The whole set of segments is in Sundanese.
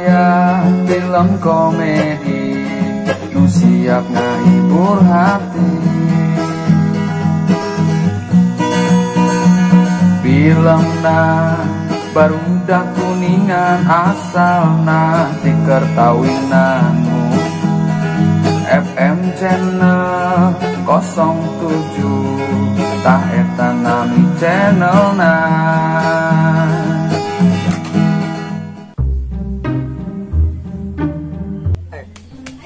Aya film komedi nu siap ngahibur hati. Filmna barudak kuningan asalna ti Kertawinangun. FM channel 07 tah eta nami channelna.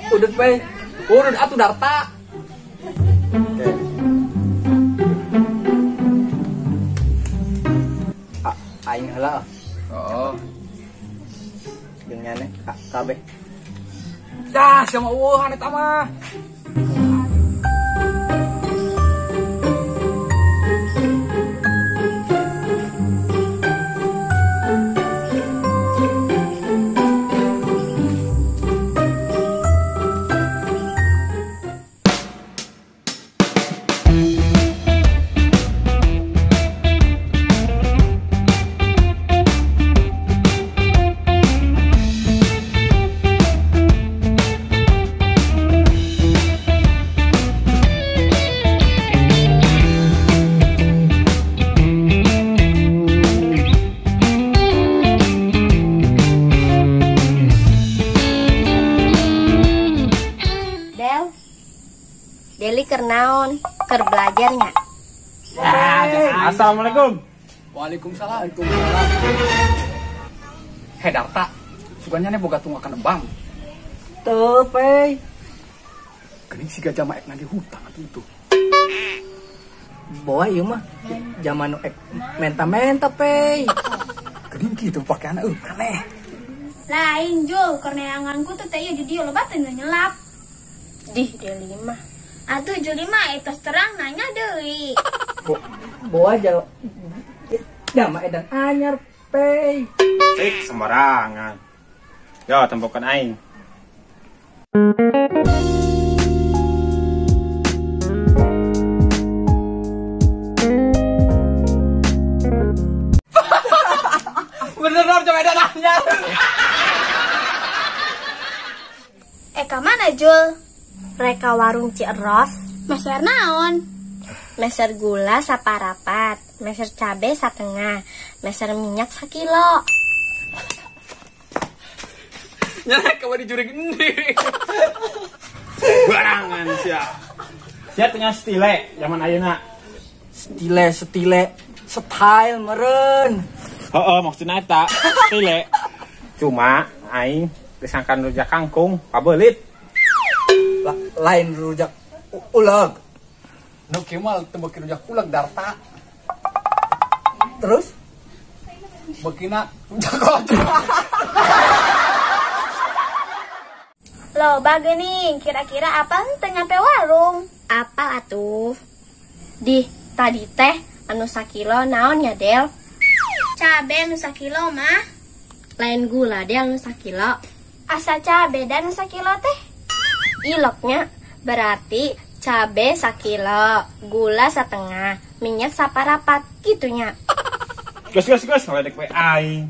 Udut pe, udut atuh Darta. Oke. Aing heula. Oh. Jeung nyane kabeh. Dah, sia mah eueuhan eta mah. Deli keur naon? Keur belajarnya. Assalamualaikum. Waalaikumsalam. Waalaikumsalam. Hei Darta, suganya nih boga tunggakan bank. Teu pe. Geuning siga jama ek nagih hutang atuh itu. Boa ieu mah zaman nu ek menta-menta pe. Geuning kitu pakeanna euy aneh. Lain Jul, keur neanganku teh teh ieu di dieu loba teh nyelap. Dih Deli mah. Atuh Juli mah etos terang nanya deui. Boa jama edan anyar pe. Sik sembarangan. Yo tempokan aing. Beneran jama edan anyar. Ka mana Jul? Reka warung Cieros. Meser naon? Meser gula saparapat, meser cabe satengah, meser minyak sakilo. Nyalek kamu dijuring endi. Barangan sia. Sia tengah stile zaman ayeuna. Stile style meren. Heeh, maksudna eta stile. Cuma aing disangkan rujak kangkung pabeulit. Lain rujak uleg. Nu kieu mah teu beuki rujak uleg Darta. Terus beukina rujak kolot. Loba geuning, kira-kira apa teu nyampe warung? Apal atuh. Dih, tadi teh anu sakilo naon ya, Del? Cabe anu sakilo mah. Lain gula Del anu sakilo. Asa cabe dan anu sakilo teh. Iloknya berarti cabe sakilo, gula setengah, minyak saparapat gitunya. Gus ngeledek we aing.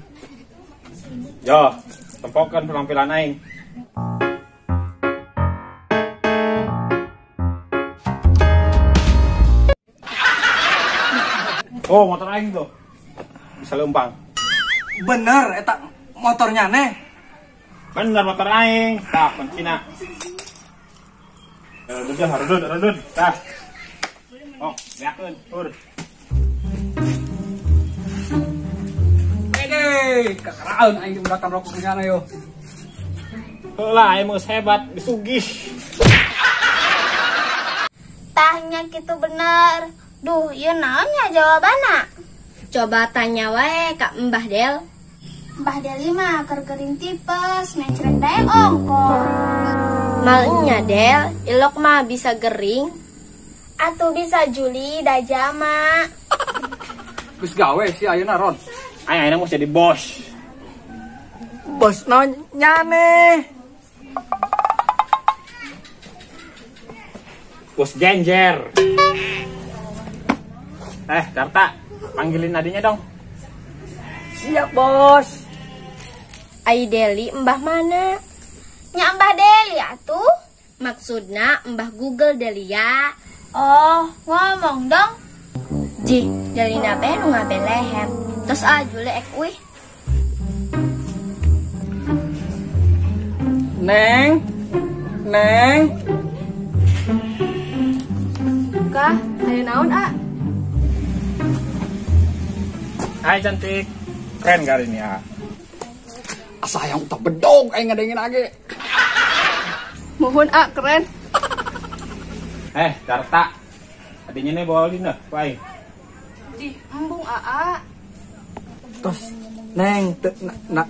Yo, tempokan penampilan aing. Oh, motor aing tuh. Bisa lempang. Bener eta motornya neh. Bener motor aing. Tah kuncina. Redun, tah. Oh, beakeun, tur. Wede, kakaraeun aing diudakan rokok di sana yo. Heula aing geus hebat, disugih. Tahnya kitu bener. Duh, ieu naonnya jawabanna? Coba tanya wae ka Mbah Del. Mbah Deli mah keur gering tipes, mencret dae ongkoh. Malnya Del, ilok mah bisa gering. Atuh bisa Juli da jama. Geus gawe si ayeuna Ron. Aing ayeuna mau jadi bos. Bos naon nyane? Bos genjer. Darta, panggilin adiknya dong. Siap, Bos. Ai Deli mbah mana? Nya Mbah Deli atuh. Maksudna mbah Google Delia. Oh, ngomong dong. Jih, Delina be nu ngabelehem. Terus ah Juli ek uih. Neng. Neng. Kah, aya naon, A? Hai cantik. Keren kali ini, A. Asa hayang utah bedog aing ngadengin age. Mohon A, keren. Darta. Adinya nih bawa lina, ku aing. Dih, embung AA. Tos, Neng, teu na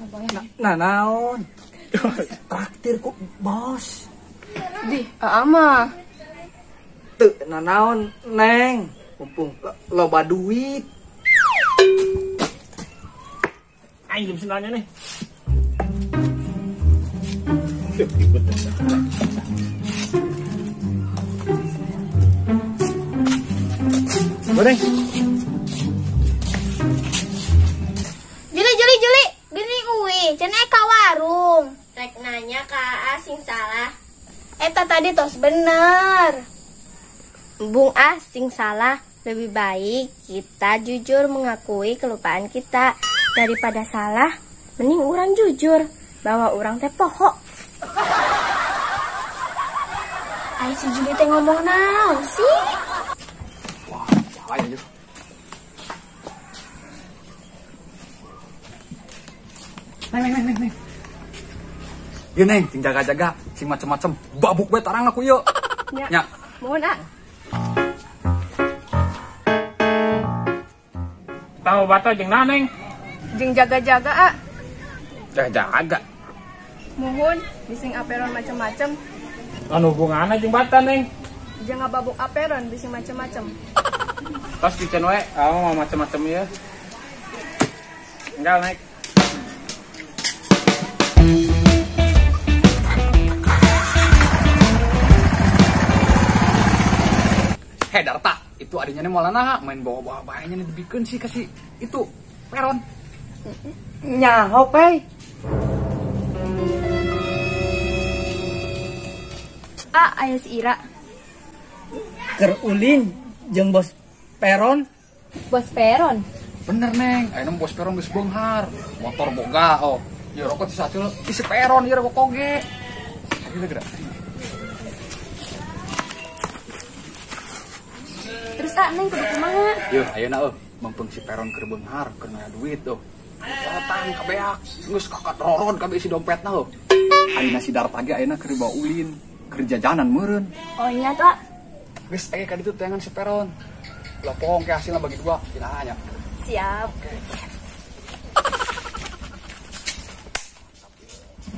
na naon? Traktir ku bos. Dih, AA mah. Teu nanaon, Neng. Mumpung loba duit. Aing jam sendalnya nih. Ikut. Boleh. Juli, Juli, Juli, gini uwi, cenah ka warung. Rek nanya ka AA sing salah. Eta tadi tos bener. Bung ah sing salah, lebih baik kita jujur mengakui kelupaan kita daripada salah, mending orang jujur bahwa orang teh poho. Ai si Juli teh ngomong naon sih? Wah, bahaya yeuh. Neng, neng, neng, neng. Ieu Neng, sing jaga-jaga, sing macem-macem, babuk bae tarang aku ieu. Nya. Nya. Mohon ah. Tahu bata jeung naon, Neng? Jeung jaga-jaga, A. Jaga-jaga. Mohon, bising aperon macem-macem. Anu hubunganna jeung bata, Neng? Jeung ngababuk aperon bising macem-macem. Tos kitchen we, kamu mau macem-macem ieu. Enggal naik. Hei Darta, itu adanya nih malah main bawa-bawa baiknya nih dibikin sih kasih itu peron. Nyaho pei. A, aya si Ira. Keur ulin jeung bos peron. Bos peron? Bener Neng, ayeuna bos peron geus beunghar. Motor boga oh. Ieu rokok sacul isi peron ieu rokok oge. Ayo geura. Terus A, Neng kudu kumaha? Yeuh, ayeuna eueuh, mempeng si peron keur beunghar, keur naya duit tuh. Potang kabeak, geus kakat roron kabeh isi dompetna heuh. Ayeuna si Darta ge ayeuna keur bawa ulin, keur jajanan meureun. Oh nya tuh. Geus aya ka ditu teangan si peron. Lopong ke hasilna bagi dua, cenah nya. Siap.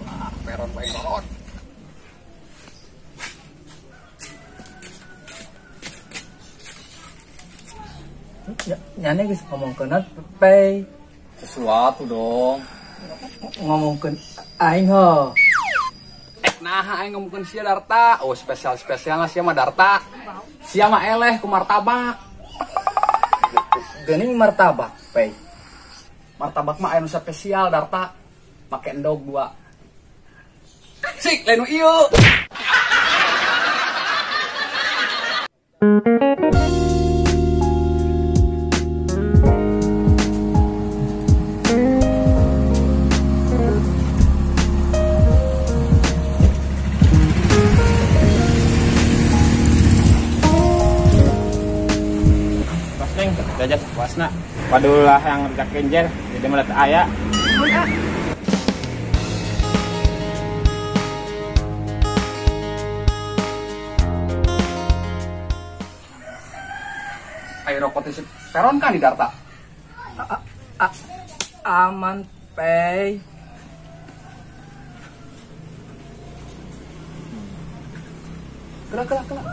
Wah, peron bae roron. Nyane geus ngomongkeun pei. Sesuatu dong. Ngomongkeun aing ho. Nah, aing ngomongkeun sia Darta. Oh, spesial-spesialna sia mah Darta. Sia mah eleh ku martabak. Geuning martabak, pei. Martabak mah aya nu spesial Darta. Make endog dua. Sik, lain nu ieu. Jajan sepuasna. Padulah yang rejak genjer, jadi melihat aya. Ayo rokok si peron kan di Darta. Aman pei. Kelak kelak kelak.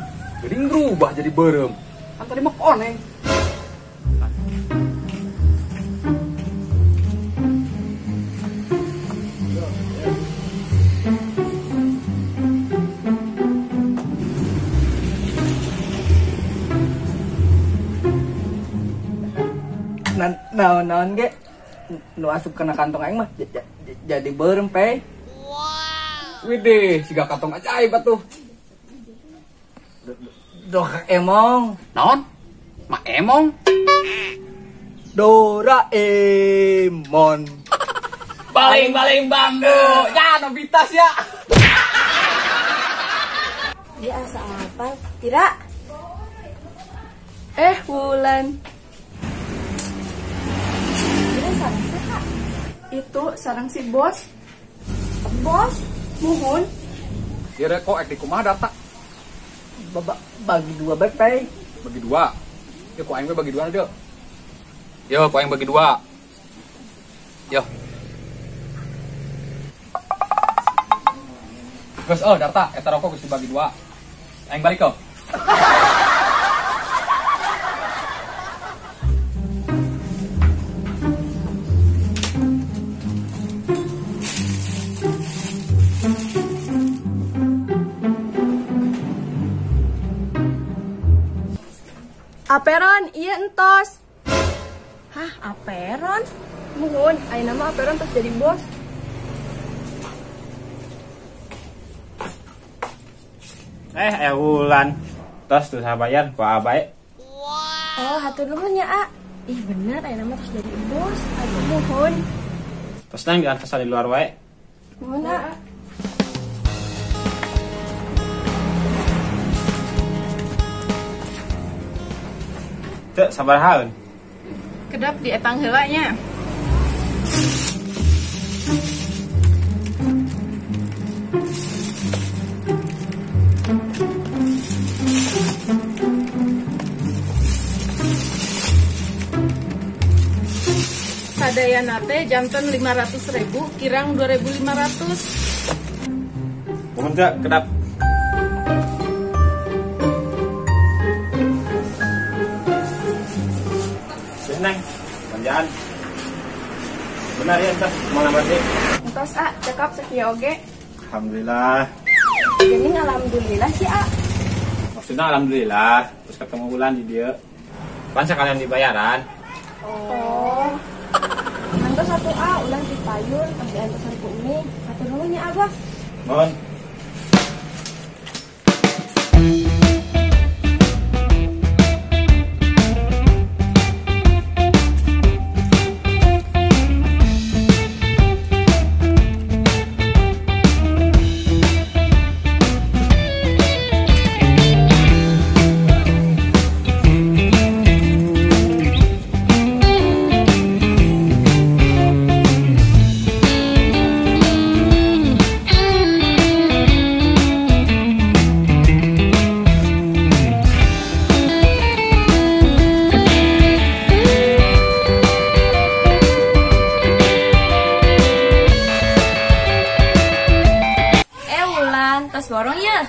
Jadi ngerubah jadi berem. Kan tadi mah koneng. Naon-naon ge nu asup kana kantong aing mah Jadi beureum, Pe. Wow. Widih, siga kantong ajaib atuh. Doraemon. Naon? Ma emong? Doraemon. Baling-baling bambu. Ya, Nobita ya. Dia asa apa? Ira. Wulan. Ira sarang siapa? Itu sarang si bos. Bos, muhun. Ira kok ek di kumaha data? Bagi dua baik, Pe. Bagi dua. Yo, ku aing we bagi dua deuk. Yo, ku aing bagi dua. Yo. Geus oh Darta, eta rokok geus dibagi dua. Aing balik kok. Aperon, iya entos. Hah, Aperon? Muhun, ayeuna mah Aperon tos jadi bos. Wulan. Tos tuh bayar ku abae. Wow. Oh, hatur nuhun ya, A. Ih, bener ayeuna mah tos jadi bos. Aduh, muhun. Tos nang diantos di luar wae. Muhun, A. Teu sabaraha? Kedap di etang heula nya. Sadayana teh janten 500.000 kirang 2.500. Mohon teu kedap. Neng, belanjaan. Benar ya, entas mau nambah deh. Entos A, cekap sekieu oge. Alhamdulillah. Jadi alhamdulillah sih A. Maksudnya alhamdulillah, terus ketemu Wulan di dia. Pan sekalian dibayaran. Oh. Entos satu A, ulang di payun, pas diantosan ku Umi. Hatur nuhun nya Abah. Mohon. Tos borong ya?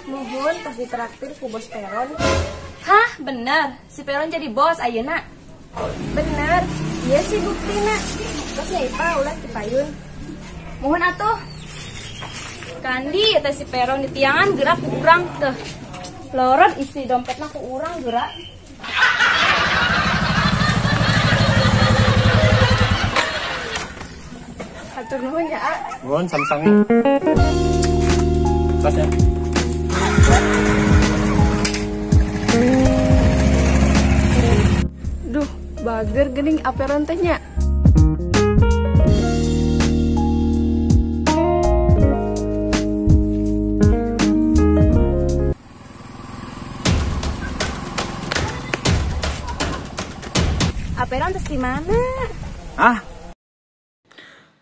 Nuhun, tos ditraktir ku bos Peron. Hah, bener. Si Peron jadi bos ayeuna. Bener. Iya sih buktina. Tosnya Ipa ulah ti payun. Muhun atuh. Kandi eta si Peron di tiangan gerak ku urang teh. Lorot isi dompetna ku urang gerak. Hatur nuhun ya, A. Nuhun sami-sami. Tasnya. Duh, bager geuning Aperon teh nya. Aperon tes di mana? Ah.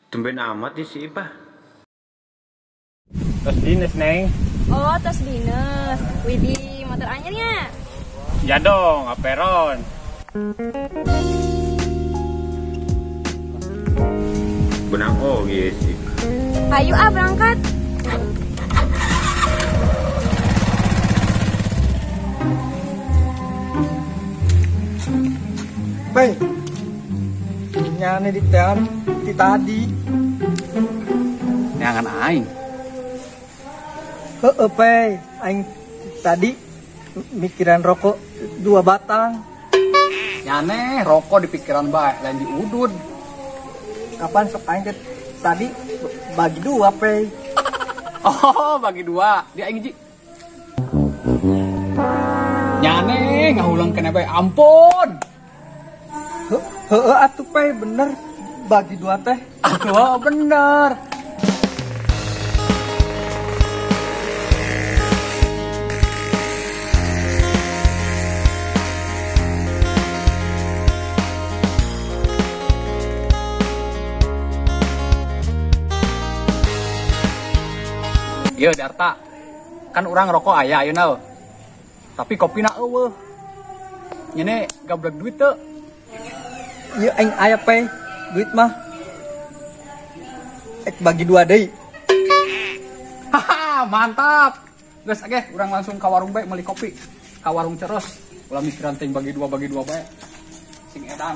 Tumben amat di si Ipah. Tos dinas, Neng. Oh, tos dinas. Widih, motor anyarnya. Ya dong, Aperon. Benang oge sih. Ayo ah berangkat. Pe. Nyane di tean ti tadi. Neangan aing. Heeh, Pe, aing tadi mikiran rokok 2 batang. Nyane rokok di pikiran bae, lain diudud. Kapan sok aing teh Tadi bagi dua, Pe. Oh, bagi dua. Dia aing hiji. Nyane ngahulang keneh bae, ampun. Heeh atuh, Pe, bener. Bagi dua teh. Atuh bener. Iya Darta, kan orang rokok aya ayeuna. Tapi kopina eueuh. Nyene gablek duit teu. Ieu aing aya, Pe. Duit mah. Ek bagi dua deui. Haha, mantap. Geus ageh urang langsung ka warung bae meuli kopi. Ka warung Ceros. Ulah mikiran teh bagi dua bae. Sing edan.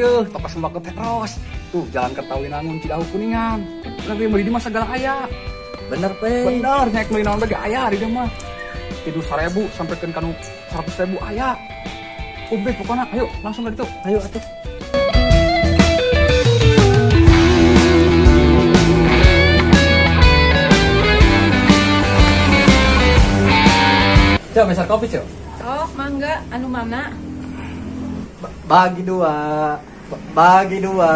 Toko sembako terus. Tuh jalan Kertawinangun Cidahu Kuningan. Lebih meuli di mah segala aya. Bener, Pe. Bener, nya meuli naon bae aya di dieu mah. Tidu 1000 sampai keun kanu 100.000 aya. Ubeh pokona, ayo langsung ka ditu. Ayo atuh. Cek, meser kopi, Cek. Oh, mangga anu mana? Bagi dua. Bagi dua.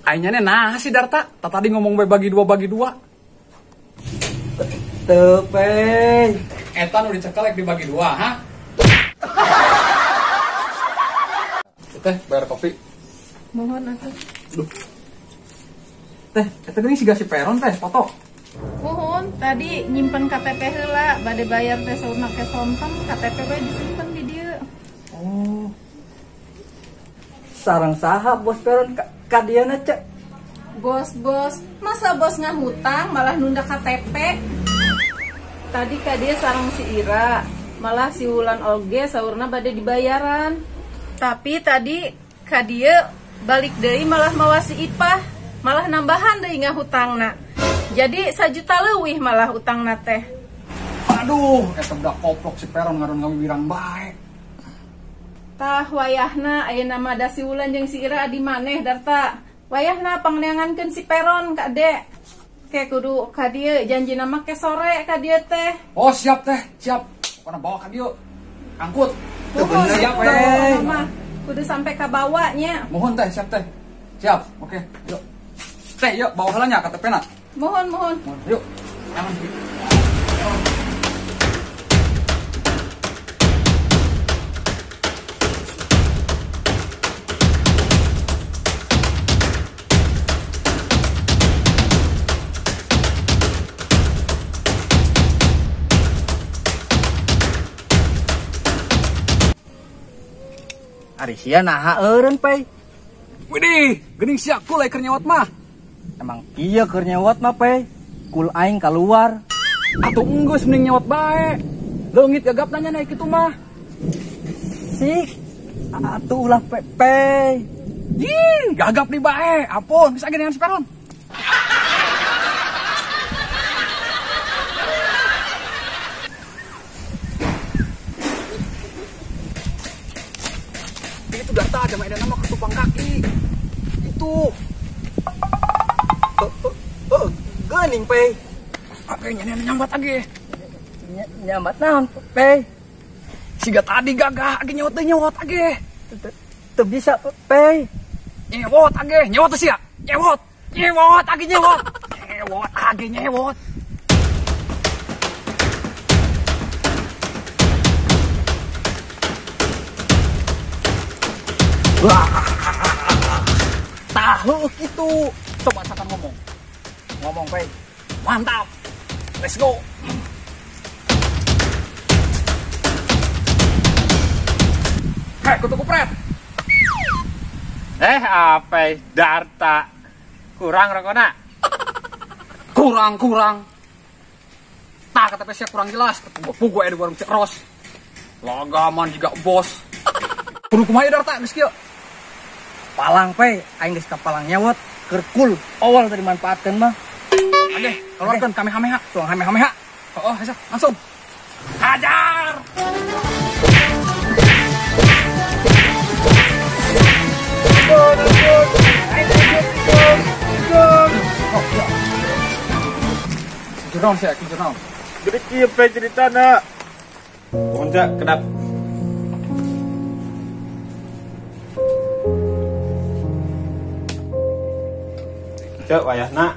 Aingnya nah si Darta, tadi ngomong bae bagi dua bagi dua. Teu, Pe. Eta nu dicekel dibagi dua, ha? Teh, bayar kopi. Mohon atuh. Duh. Teh, eta geuning siga si Peron teh, foto. Mohon, tadi nyimpen KTP heula, bade bayar teh saurna ke sonteng, KTP bae disimpen di dieu. Oh. Sarang saha bos Peron ka dieuna, Cek? Bos-bos, masa bos ngahutang malah nunda KTP? Tadi ka dia sarang si Ira, malah si Wulan oge saurna bade dibayaran. Tapi tadi ka dia balik deui malah mawa si Ipah, malah nambahan deui ngahutangna. Jadi 1 juta leuwih malah utangna teh. Aduh, eta budak koplok si Peron ngaron ngawirang bae. Tah wayahna ayeuna mah da si Wulan jeung si Ira di maneh Darta. Wayahna pangneangankeun si Peron ka Dek. Ke kudu ka dieu janjina mah ke sore ka dieu teh. Oh, siap teh, siap. Pokona bawa ka dieu. Angkut. Mohon, siap teh. Mah kudu sampai ka bawa nya. Mohon teh, siap teh. Siap. Oke, yuk. Teh, yuk bawa heula nya KTP na. Mohon, mohon. Yuk. Jangan. Ari sia naha eureun, Pe. Widih, geuning sia kul keur nyewot mah. Emang iya keur nyewot mah, Pe. Kul aing keluar. Atuh enggeus mending nyewot bae. Leungit gagap nanya naik kitu mah. Sik. Atuh ulah Pe. Ih, gagap di bae. Ampun, bisa dengan si Peron. Itu Darta aja main nama ketupang kaki. Itu. Geuning, Pe. Oke, nyane nyambat lagi. Nyambat naon, Pe? Siga tadi gagah age nyewot teh nyewot age. Teu bisa, Pe. Nyewot age, nyewot teh sia. Nyewot. Nyewot age nyewot. Nyewot age nyewot. Wah. Tahu itu. Coba sakan ngomong. Ngomong, Pe. Mantap. Let's go. Hei, kutu kupret. Apa Darta? Kurang rokona? Kurang. Tah kata sia kurang jelas, pugu di warung Cek Ros. Lagaman juga bos. Kudu kumaha Darta geus kieu? Palang pe, aing geus kapalang nyawat, kerkul awal tadi manfaatkeun mah. Oke, keluarkan kamehameha, tuang kamehameha. Oh, bisa langsung. Hajar. Jurnaon sih, jurnaon. Jadi kieu pe ceritana. Pokoknya kedap. Cek wayahna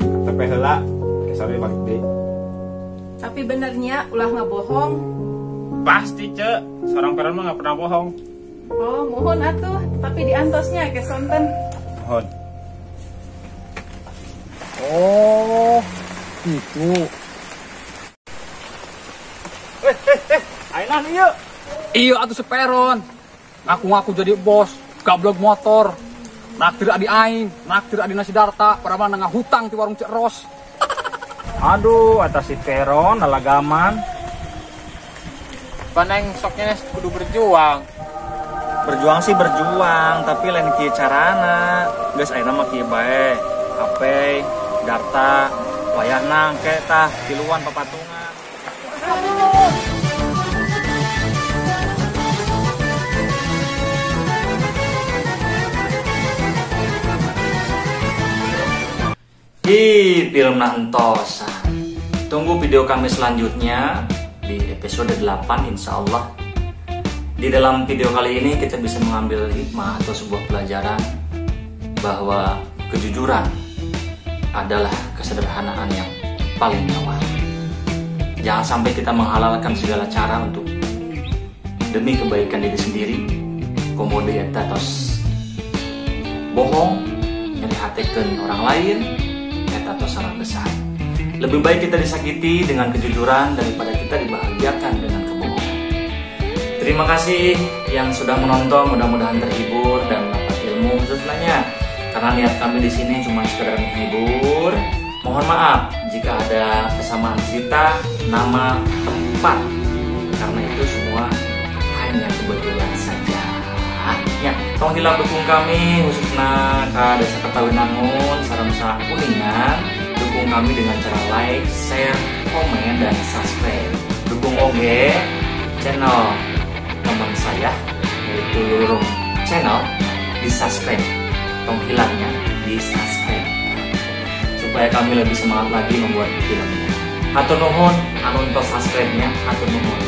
KTP heula kesari balik deui. Tapi benernya ulah ngabohong. Pasti cek, seorang peron mah nggak pernah bohong. Oh, mohon atuh, tapi diantosnya ke sonten. Mohon. Oh, gitu. Ayeuna ieu. Iya atuh seperon. Ngaku-ngaku jadi bos, gablog motor. Naktir adi aing, naktir adi nasi Darta, padahal nangah hutang di warung Cek Ros. Aduh, atas si peron alagaman. Paneng soknya kudu berjuang. Berjuang sih berjuang, tapi lain kieu carana. Geus ayeuna mah kieu bae. Ape, Darta, wayahna engke tah tiluan papatungan. Di film entosan. Tunggu video kami selanjutnya di episode 8 insya Allah. Di dalam video kali ini kita bisa mengambil hikmah atau sebuah pelajaran bahwa kejujuran adalah kesederhanaan yang paling mewah. Jangan sampai kita menghalalkan segala cara untuk demi kebaikan diri sendiri. Komodo eta tos bohong, nyerihatekeun orang lain, atau salah besar. Lebih baik kita disakiti dengan kejujuran daripada kita dibahagiakan dengan kebohongan. Terima kasih yang sudah menonton, mudah-mudahan terhibur dan dapat ilmu khususnya. Karena niat kami di sini cuma sekedar menghibur. Mohon maaf jika ada kesamaan cerita, nama, tempat. Karena itu semua hanya kebetulan saja. Ya, tong hilap dukung kami khususnya ke Desa Kertawinangun, Saramsa Kuningan. Dukung kami dengan cara like, share, komen, dan subscribe. Dukung oge channel teman saya yaitu Lurung Channel, di subscribe. Tong hilangnya di subscribe supaya kami lebih semangat lagi membuat filmnya. Hatur nuhun anu tos subscribe-nya, hatur nuhun.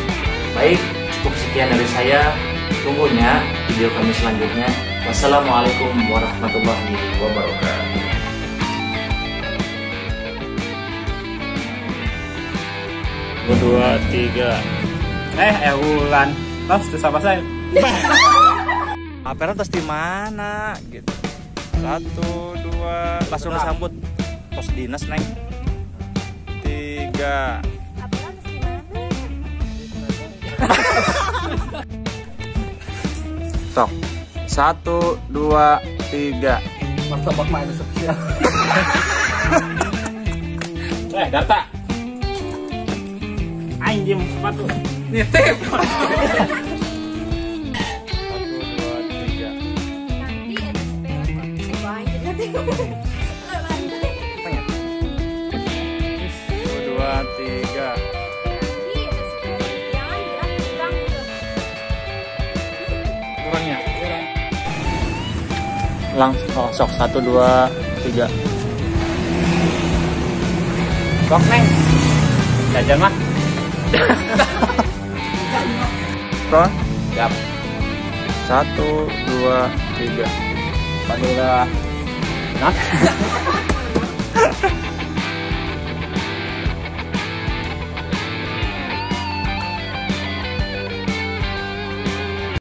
Baik, cukup sekian dari saya. Tunggunya video kami selanjutnya. Wassalamualaikum warahmatullahi wabarakatuh. 2, 3. Wulan. Tos teu sapa saya. Apera tos di mana gitu. 1, 2, langsung disambut. Tos dinas, Neng. 3. Apera tos di mana? Sok. 1, 2, 3. Martabak mah itu spesial. Darta. Aing diem sepatu. Nitip. 1, 2, 3. Nanti ada sepeda. Aing jadi 1, 2, 3. Nanti ada sepeda. Jangan gerak kurang. Kurangnya. Langsung sok 1, 2, 3. Sok Neng. Jajan mah. Ron? Siap. 1, 2, 3. Padahal. Nah.